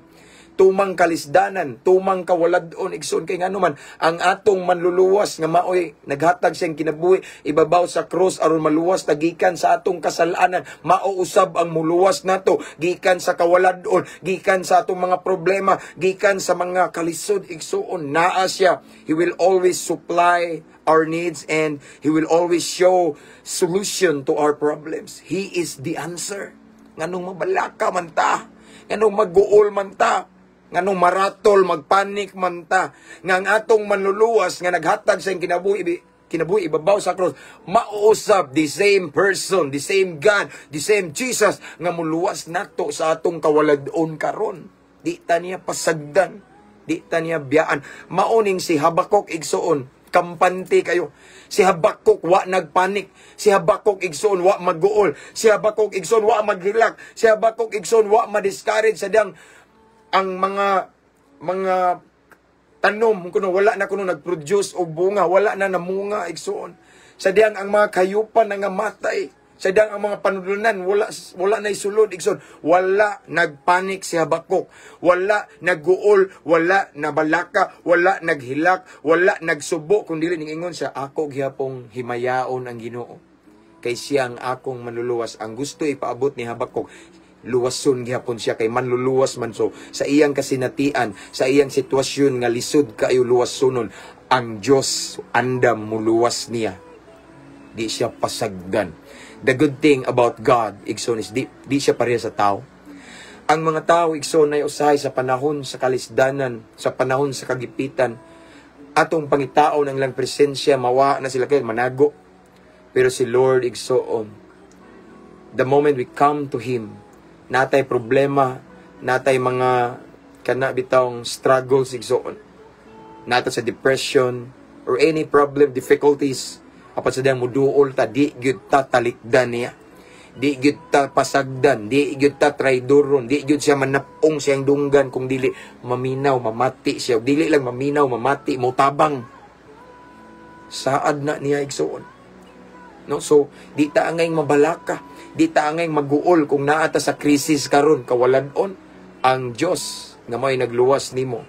tumang kalisdanan, tumang kawaladon, igsoon, kay ngano man ang atong manluluwas nga maoy naghatag siyang kinabuhi ibabaw sa krus aron maluwas ta gikan sa atong kasalanan, mao usab ang muluwas nato gikan sa kawaladon, gikan sa atong mga problema, gikan sa mga kalisod, igsuon. Naa siya. He will always supply our needs and He will always show solution to our problems. He is the answer. Nganong mabalaka man ta? Nganong maguol man ta? Nganong maratol, magpanik man ta? Nga ang atong manluluwas nga naghatag sa iyang kinabuhi ibabaw sa cross, mao usab the same person, the same God, the same Jesus nga muluwas nato sa atong kawaladon karon. Di ta niya pasagdan, di ta niya biyaan. Mao ning si Habakuk, igsuon, kampante kayo. Si Habakuk wa nagpanik. Si Habakuk, igsuon, wa maguol. Si Habakuk, igsuon, wa maghilak. Si Habakuk, igsuon, wa ma-discourage sa diyang ang mga tanom kuno wala na kuno nag-produce og bunga, wala na namunga, igsuon. Sa diyang ang mga kayupan nangamatay. Sa diyang ang mga panulunan wala na isulod, igsoon. Wala nagpanik si Habakuk. Wala nagguol, wala nabalaka, wala naghilak, wala nagsubo kung dili ningingon siya, "Ako gihapong himayaon ang Ginoo. Kay siya ang akong manluluwas." Ang gusto ipaabot ni Habakuk, luwason gihapon siya kay manluluwas man. So sa iyang kasinatian, sa iyang sitwasyon nga lisod kaayo luwasonon, ang Dios andam muluwas niya. Di siya pasagdan. The good thing about God, igsoon, is di siya pareha sa tao. Ang mga tao, igsoon, ay usahay sa panahon sa kalisdanan, sa panahon sa kagipitan, atong pangitaon ang ilang presensya, mawa na sila kay manago. Pero si Lord, igsoon, the moment we come to Him, natay problema, natay mga kana bitawng struggles, igsoon, nata sa depression or any problem, difficulties, apan sa diyang muduol ta, di gyud ta talikdan niya. Di gyud ta pasagdan, di gyud ta traidoron, di gyud siya manapong siyang dunggan kung dili maminaw, mamati siya. Dili lang maminaw, mamati, motabang. Saad na niya, igsuon. No? So, di ta angay mabalaka, di ta angay maguol kung naa ta sa krisis karon, kawaladon. Ang Dios nga mo'y nagluwas nimo,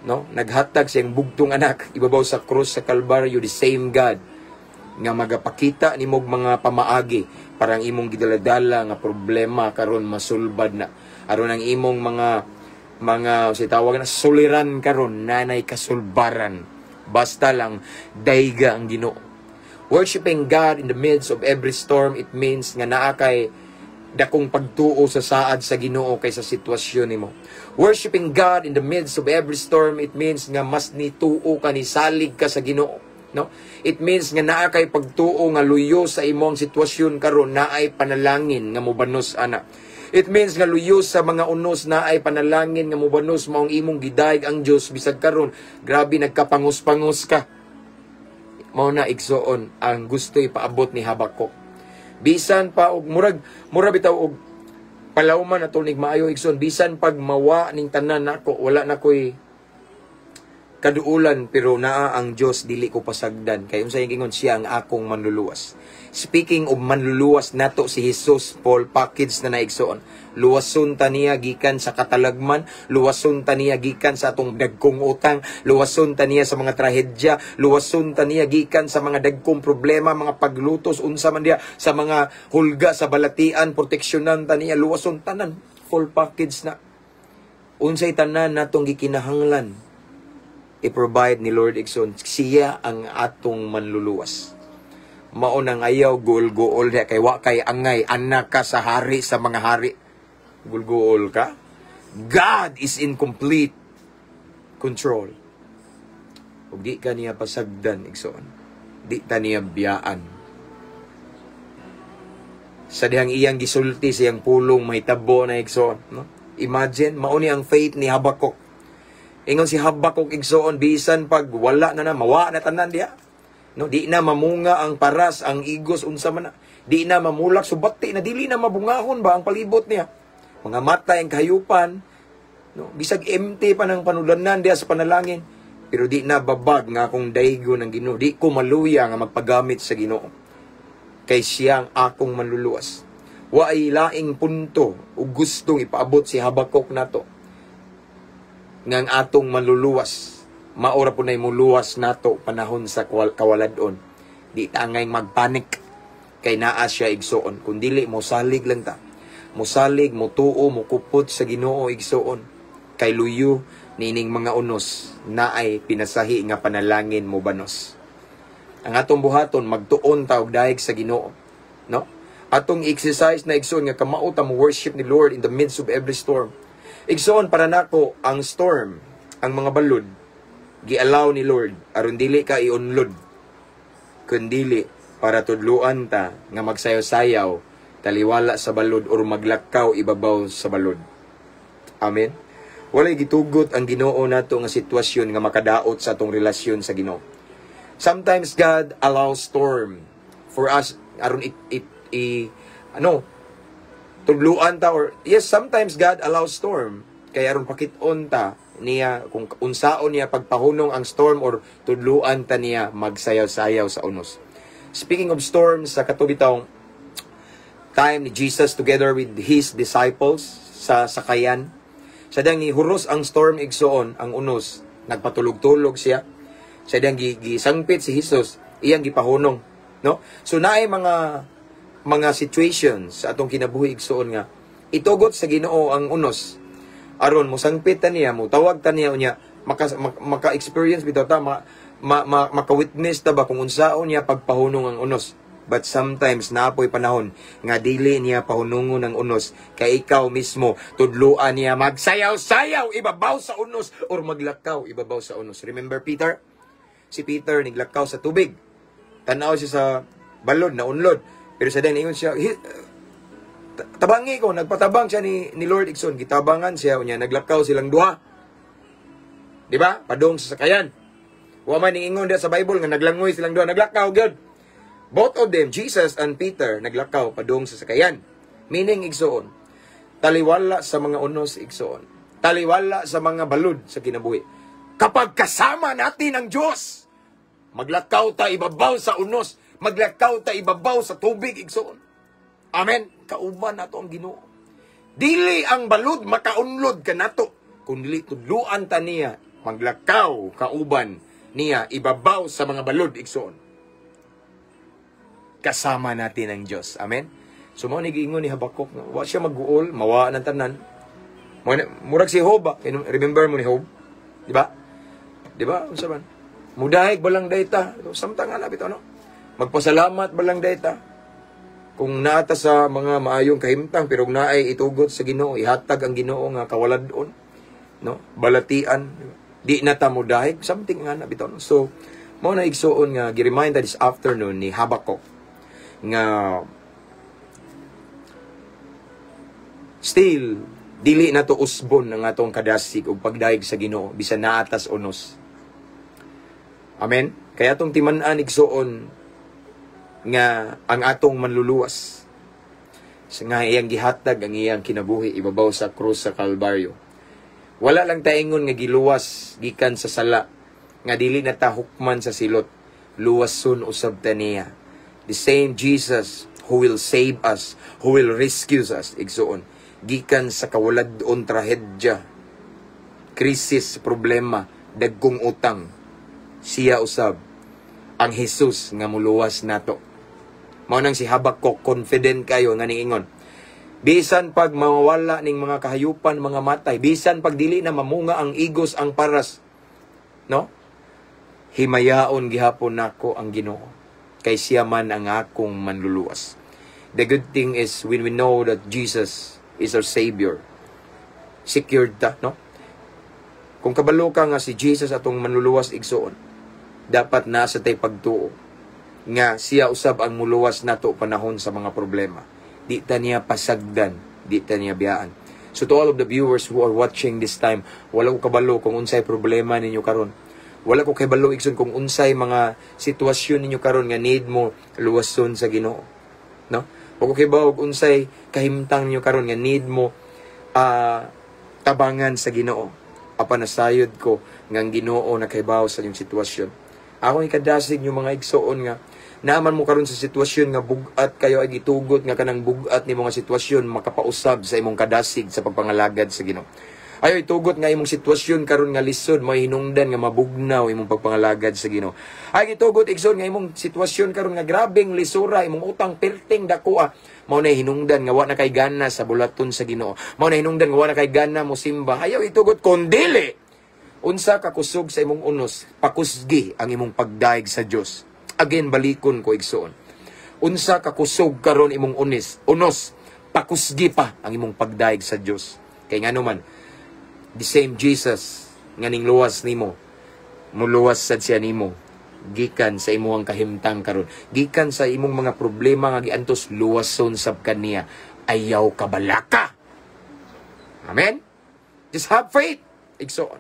no? Naghatag siyang bugtong anak ibabaw sa krus sa Kalbaryo, the same God nga magapakita nimog mga pamaagi para ang imong gidaladala nga problema karon masulbad na. Aron ang imong mga si tawag na suliran karon nanay kasulbaran. Basta lang dayga ang Ginoo. Worshiping God in the midst of every storm, it means nga naa kay dakong pagtuo sa saad sa Ginoo kaysa sitwasyon nimo. Worshiping God in the midst of every storm, it means nga mas nituo ka, ni salig ka sa Ginoo. No? It means nga naa kay pagtuo nga luyo sa imong sitwasyon karon, naay panalangin nga mobanos ana. It means nga luyo sa mga unos, naay panalangin nga mobanos, maong imong gidayeg ang Dios bisag karon grabe nagkapangos-pangos ka. Mao na, igsoon, ang gusto ipaabot ni Habakuk. Bisan pa og murag bitaw og palawman ato nig maayo, igsoon, bisan pag mawa ning tanan nako, wala na koy kaduulan, pero naa ang Dios, dili ko pasagdan kay unsa ingon siya, ang akong manluluwas. Speaking of manluluwas nato, si Jesus, full package na, igsoon. Luwason ta niya gikan sa katalagman, luwason ta niya gikan sa atong dagkong utang, luwason ta niya sa mga trahedya, luwason ta niya gikan sa mga dagkong problema, mga paglutos, unsa man diya, sa mga hulga sa balatian, proteksyonan ta niya, luwason tanan, full package na. Unsay tanan natong gikinahanglan, i-provide ni Lord, igsoon. Siya ang atong manluluwas. Mao nang ayaw guol-guol diha kay wa kay angay, anak ka sa hari sa mga hari. Gulguol ka? God is in complete control. Ug di ka niya pasagdan, igsoon. Di ta niya biyaan. Sa dihang iyang gisulti sa iyang pulong, mahitabo na, igsoon, no? Imagine, mao ni ang faith ni Habakuk. Ingon si Habakuk, igsoon, bisan pag wala na na, mawa na tanan diha. No, di na mamunga ang paras, ang igos, unsa man na. Di na mamulak, subati na dili na mabungahon ba ang palibot niya. Mga matay ang kahayupan, no, bisag empty pa ng panulanan diha sa panalangin. Pero di na babag nga akong daygo ng Ginoo. Di ko maluya nga magpagamit sa Ginoo. Kay siya ang akong manluluwas. Waay laing punto o gustong ipaabot si Habakuk nato nga ang atong manluluwas maora po na muluwas nato panahon sa kawaladon. Di ta angay magpanik kay naa siya, igsoon. Kung dili, mosalig lang ta. Mosalig, motuo, mokupot sa Ginoo, igsoon. Kay luyo nining mga unos, naay pinasahi nga panalangin mo banos. Ang atong buhaton, magtuon ta og dayeg sa Ginoo. No? Atong exercise na, igsoon, nga kamao ta mo worship ni Lord in the midst of every storm. Igsoon, para nako ang storm, ang mga balod, gi-allow ni Lord aron dili ka iunlod, kundili para tudluan ta nga magsayaw-sayaw taliwala sa balod or maglakaw ibabaw sa balod. Amen. Walay gitugot ang Ginoo nato nga sitwasyon nga makadaot sa atong relasyon sa Ginoo. Sometimes God allows storm for us aron it, it, i ano, tudluan ta or yes, sometimes God allows storm kay aron pakit-on ta niya kung unsaon niya pagpahunong ang storm or tudluan ta niya magsayaw-sayaw sa unos. Speaking of storms, sa kato bitawng time ni Jesus together with his disciples sa sakayan. Sa dang huros ang storm, igsoon, ang unos, nagpatulog-tulog siya. Sa dang gisangpit si Jesus, iyang gipahunong, no? So naay mga situations sa atong kinabuhi, igsoon, nga itugot sa Ginoo ang unos aron mosangpit ta niya, mo tawag ta niya, unya maka-experience bitaw ta, maka-witness ta ba kung unsaon niya pagpahunong ang unos. But sometimes napoy panahon nga dili niya pahunungon ang unos kay ikaw mismo tudluan niya magsayaw-sayaw ibabaw sa unos or maglakaw ibabaw sa unos. Remember Peter? Si Peter niglakaw sa tubig. Tanaw siya sa balod na unlod. Pero sa dayon ingon siya, "Tabangi ko." Nagpatabang siya ni Lord, igsoon. Gitabangan siya, unya naglakaw silang duha. Di ba? Padung sa sakayan. Wa man ingon diha sa Bible nga naglangoy silang duha, naglakaw gyud. Both of them, Jesus and Peter, naglakaw padung sa sakayan. Meaning, igsoon, taliwala sa mga unos, igsoon. Taliwala sa mga balud sa kinabuhi. Kapag kasama natin ang Diyos, maglakaw ta ibabaw sa unos, maglakaw ta ibabaw sa tubig, igsoon. Amen. Kauban nato ang Ginoo. Dili ang balud makaunlod kanato, kundi tudluan ta niya maglakaw kauban niya ibabaw sa mga balud, igsoon. Kasama natin ang Diyos. Amen. So mao ni giingon ni Habakuk nga wa siya mag-uol, mawa ng tanan. Murag si Job ba? Remember mo ni Job? Di ba? Di ba? Unsa man? Mudahig balang dayta. Samtang nga bitaw, no? Magpasalamat balang dayta. Kung naata sa mga maayong kahimtang pero kung naay itugot sa Ginoo, ihatag ang Ginoo nga kawaladon, no? Balatian, di na ta mudahig, something nga na bitaw, no? So mao na, igsuon, nga gi-remind this afternoon ni Habakuk nga still dili na to usbon ang atong kadasig ug pagdayeg sa Ginoo bisan naa tas unos. Amen. Kaya atong timan-an, igsuon, nga ang atong manluluwas sa nga iyang gihatag ang iyang kinabuhi ibabaw sa krus sa Kalbaryo. Wala lang taingon nga giluwas gikan sa sala nga dili na ta hukman sa silot. Luwason usab ta niya. The same Jesus who will save us, who will rescue us, igsoon, gikan sa kawalad-on, trahedya, krisis, problema, dagkong utang. Siya usab ang Jesus nga muluwas nato. Mao nang si Habakuk confident kayo nga niingon. Bisan pag mawala ning mga kahayupan, mga matay, bisan pag dili na mamunga ang igos, ang paras, no? Himayaon gihapon nako ang Ginoo kay siya man ang akong manluluwas. The good thing is when we know that Jesus is our Savior, secured ta, no? Kung kabalo ka nga si Jesus atong manluluwas, igsoon, dapat nasa tay pagtuo nga siya usab ang muluwas nato panahon sa mga problema. Di ta niya pasagdan, di ta niya biyaan. So to all of the viewers who are watching this time, wala ko kabalo kung unsay problema ninyo karon. Wala ko kabalo, igsoon, kung unsay mga sitwasyon ninyo karon nga need mo luwason sa Ginoo. No? Wa ko kibaw og unsay kahimtang ninyo karon nga need mo tabangan sa Ginoo. Apan nasayod ko nga ang Ginoo nakahibaw sa inyong sitwasyon. Ako ikadasig yung mga igsoon nga naaman mo karon sa sitwasyon nga bug-at kayo, ay gitugot nga kanang bug-at nimo nga sitwasyon makapausab sa imong kadasig sa pagpangalagad sa Ginoo. Ayaw itugot nga imong sitwasyon karon nga lisod mo hinungdan nga mabugnaw imong pagpangalagad sa Ginoo. Ay gitugot, igsoon, nga imong sitwasyon karon nga grabeng lisura, imong utang perting dakoa, mao na hinungdan nga wa na kay gana sa bulaton sa Ginoo. Mao na hinungdan nga wa na kay gana mo simba. Ayaw itugot, kundili unsa ka kusog sa imong unos, pakusgi ang imong pagdayeg sa Dios. Again, balikon ko, igsoon. Unsa ka kusog karon imong unos, pakusgi pa ang imong pagdayeg sa Dios. Kay ngano man, the same Jesus nga ning luwas nimo, muluwas sad siya nimo gikan sa imong kahimtang karon, gikan sa imong mga problema nga giantos. Luwason sab kaniya. Ayaw kabalaka. Amen. Just have faith, igsoon.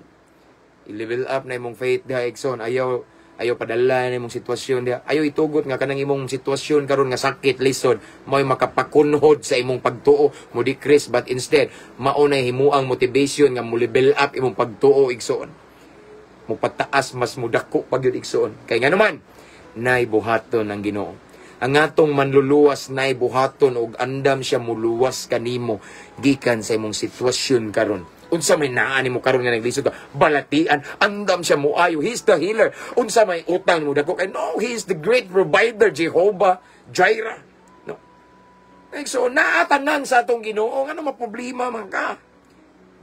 I-level up na imong faith diha, igsoon. Ayaw padala na imong sitwasyon diha. Ayaw itugot nga kanang imong sitwasyon karon nga sakit, lisod, mo'y makapakunhod sa imong pagtuo, mo decrease, but instead mao na himuang motivation nga mo level up imong pagtuo, igsoon. Mo pataas, mas mudako pa gyud, igsoon. Kay ngano man, nay buhaton ang Ginoo. Ang atong manluluwas nay buhaton og andam siya muluwas kanimo gikan sa imong sitwasyon karon. Unsa may naa nimo karon nga naglisod ka, balatian, andam siya muayo. He's the healer. Unsa may utang mo dako kay, no, he is the great provider, Jehovah Jireh. No. So naatanan sa atong Ginoo, ngano maproblema man ka?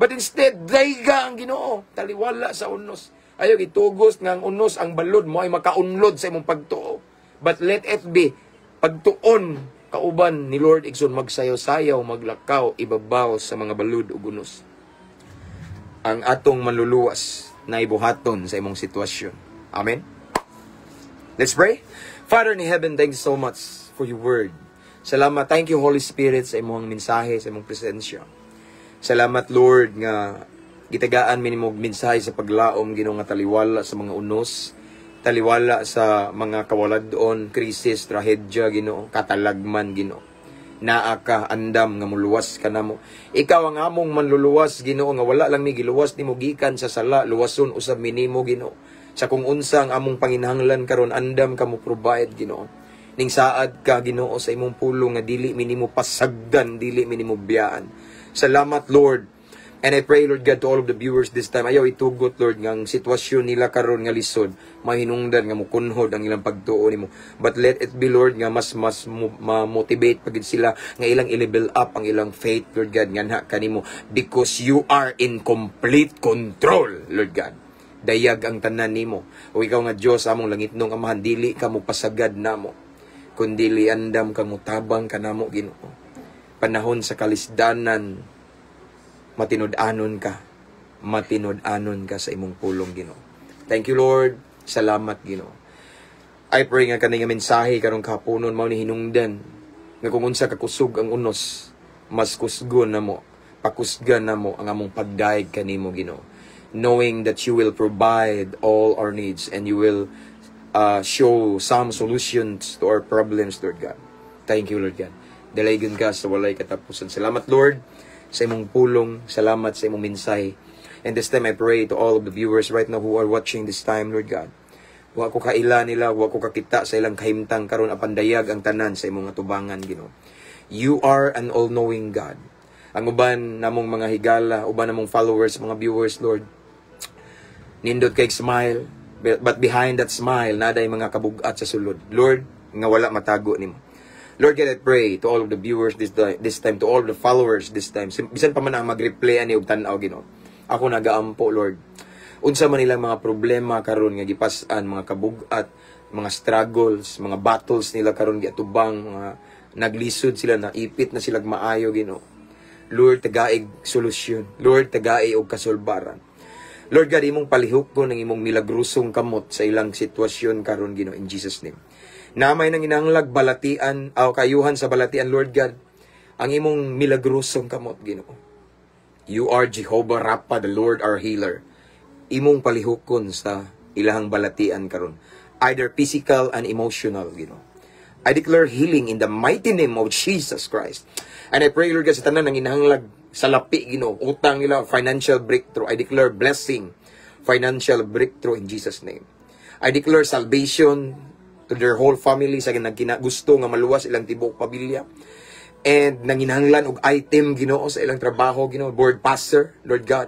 But instead, dayga ang Ginoo, taliwala sa unos. Ayaw itugos nga ang unos, ang balod mo ay makaunlod sa imong pagtuo. But let it be, pagtuon kauban ni Lord, igsoon, magsayaw-sayaw, maglakaw ibabaw sa mga balud ug unos. Ang atong manluluwas na ibuhaton sa imong sitwasyon. Amen? Let's pray. Father in heaven, thank you so much for your word. Salamat. Thank you, Holy Spirit, sa imong mensahe, sa imong presensya. Salamat, Lord, nga gitagaan mi nimo og mensahe sa paglaom, Ginoo, nga taliwala sa mga unos, taliwala sa mga kawaladon, krisis, trahedya, Ginoo, katalagman, Ginoo. Naa ka andam nga muluwas ka namo. Ikaw ang among manluluwas, Ginoo, nga wala lang mi giluwas nimo gikan sa sala, luwason usab mi nimo, Ginoo. Sa kung unsa ang among panginahanglan karon, andam ka mo provide, Ginoo. Ning saad ka, Ginoo, sa imong pulong nga dili mi nimo pasagdan, dili mi nimo biyaan. Salamat, Lord. And I pray, Lord God, to all of the viewers this time, ayaw itugot, Lord, nga ang sitwasyon nila karon nga lisod, mahinungdan nga mukunhod ang ilang pagtuo nimo. But let it be, Lord, nga mas ma-motivate pagid sila nga ilang i-level up ang ilang faith, Lord God, nganha kanimo, because you are in complete control, Lord God. Dayag ang tanan nimo. O ikaw nga Dios, among langitnong Amahan, dili ka mo pasagad namo, kundili andam kang mutabang kanamo, Ginoo. Panahon sa kalisdanan, matinud-anon ka. Matinud-anon ka sa imong pulong, Ginoo. Thank you, Lord. Salamat, Ginoo. I pray nga kani nga mensahe karong kahaponon mao ni hinungdan nga kung unsa ka kusog ang unos, mas kusgon namo, pakusgan namo ang among pagdayeg kanimo, Ginoo. Knowing that you will provide all our needs and you will show some solutions to our problems, Lord God. Thank you, Lord God. Dalaygon ka sa walay katapusan. Salamat, Lord, sa imong pulong. Salamat sa imong mensahe. And this time, I pray to all of the viewers right now who are watching this time, Lord God. Wa ko kaila nila, wa ko kakita sa ilang kahimtang karon, apan dayag ang tanan sa imong atubangan, Ginoo. You are an all-knowing God. Ang uban namong mga higala, uban namong followers, mga viewers, Lord, nindot kay smile, but behind that smile, naday mga kabugat sa sulod, Lord, nga wala matago nimo. Lord God, I pray to all of the viewers this time, to all of the followers this time. Bisan pa man ang mag-replay ani og tan-aw, Ginoo. Ako nagaampo, Lord. Unsa man ilang mga problema karon nga gipas-an, mga kabugat, mga struggles, mga battles nila karon giatubang, mga naglisod sila, naipit na sila maayo, Ginoo. Lord, tagaig solusyon. Lord, tagaig og kasulbaran. Lord God, imong palihukon ang imong milagrosong kamot sa ilang sitwasyon karon, Ginoo, in Jesus' name. Namay nang inanglag balatian, aw kayuhan sa balatian, Lord God, ang imong milagrosong kamot, Ginoo. You are Jehovah Rapha, the Lord our healer. Imong palihukon sa ilahang balatian karon. Either physical and emotional, Ginoo. I declare healing in the mighty name of Jesus Christ. And I pray, Lord God, sa tanan nanginahanglag salapi, Ginoo, utang nila, financial breakthrough. I declare blessing, financial breakthrough in Jesus' name. I declare salvation to their whole family sa gusto nga maluwas ilang tibuok pamilya. And nanginahanglan og item, Ginoo, sa ilang trabaho, Ginoo, board passer, Lord God.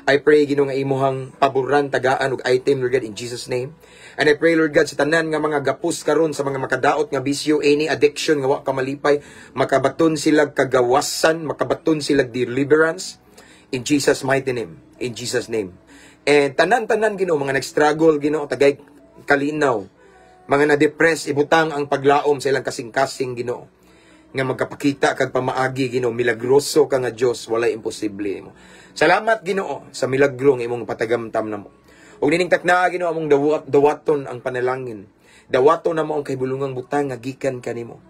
I pray, Ginoo, nga imuhang paboran, tagaan og item, Lord God, in Jesus' name. And I pray, Lord God, sa tanan nga mga gapos karon sa mga makadaot nga bisyo, any addiction nga wa ka malipay, makabaton sila kagawasan, makabaton sila deliverance in Jesus' mighty name. In Jesus' name. And tanan-tanan, Ginoo, mga nag-struggle, Ginoo, tagay kalinaw, mga na-depress, ibutang ang paglaom sa ilang kasing-kasing, Ginoo, nga magkapakita kag pamaagi, Ginoo. Milagroso ka nga Dios, walay imposible nimo. Salamat, Ginoo, sa milagro nga imong patagamtam namo. Ug nining taknaa, Ginoo, among dawaton ang panalangin. Dawaton namo ang kahibulungang butang nga gikan kanimo.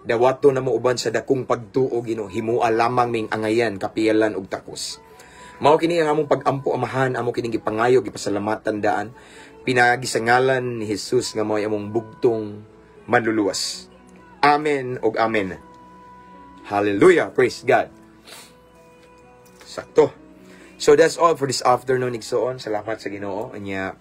Dawaton namo uban sa dakong pagtuo, Ginoo. Himua lamang ming angayan, kapiyalan ug takos. Mao kini ang among pag-ampo, Amahan, amo kining gipangayo, gipasalamatan daan pinaagi sa ngalan ni Jesus nga mao'y among bugtong manluluwas. Amen ug amen. Hallelujah. Praise God. Sakto. So that's all for this afternoon, igsoon. Salamat sa Ginoo. Anya,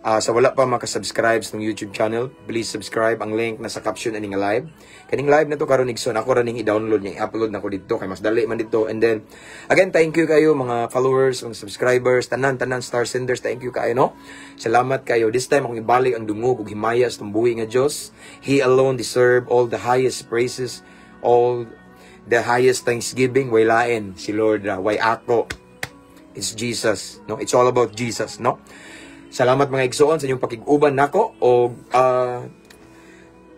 sa wala pa makasubscribe sa YouTube channel, please subscribe. Ang link nasa caption aning live. Kaning live na to karon, igsoon, ako ra ning i-download niya, i-upload na ko dito kay mas dali man dito. And then again, thank you kayo mga followers, mga subscribers, tanan-tanan star senders, thank you kayo, no. Salamat kayo. This time akong ibalik ang dungog ug himaya sa buhi nga Dios. He alone deserve all the highest praises, all the highest thanksgiving. Way lain si Lord, way ako. It's Jesus, no? It's all about Jesus, no? Salamat, mga igsoon, sa inyong pakig-uban nako og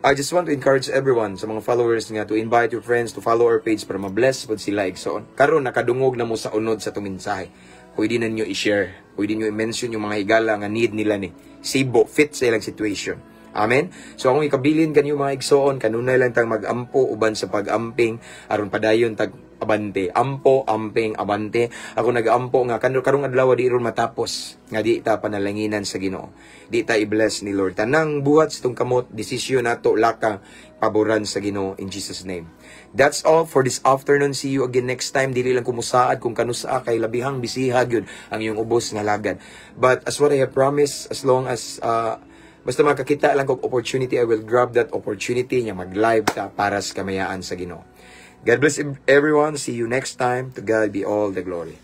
I just want to encourage everyone sa mga followers nga to invite your friends to follow our page para ma-bless pod sila, igsoon. Karon nakadungog na mo sa unod sa atong mensahe. Pwede na ninyo i-share. Pwede niyo i-mention yung mga higala nga need nila ni. Sibo, fit sa ilang situation. Amen? So akong ikabilin kanyo, mga igsoon, kanunay lang tang mag-ampo uban sa pag-amping aron padayon tag abante. Ampo, amping, abante. Ako nag-ampo nga karong adlaw di ron matapos nga di ta panalanginan sa Ginoo. Di ta i-bless ni Lord. Tanang buhat sa atong kamot, desisyon nato laka paboran sa Ginoo in Jesus' name. That's all for this afternoon. See you again next time. Dili lang kumusaad kung kanusa kay labihang bisiha gyud ang iyong ubos nga lagad. But as what I have promised, as long as basta makakita lang kog opportunity, I will grab that opportunity nga mag-live ta para sa kamayaan sa Ginoo. God bless everyone. See you next time. To God be all the glory.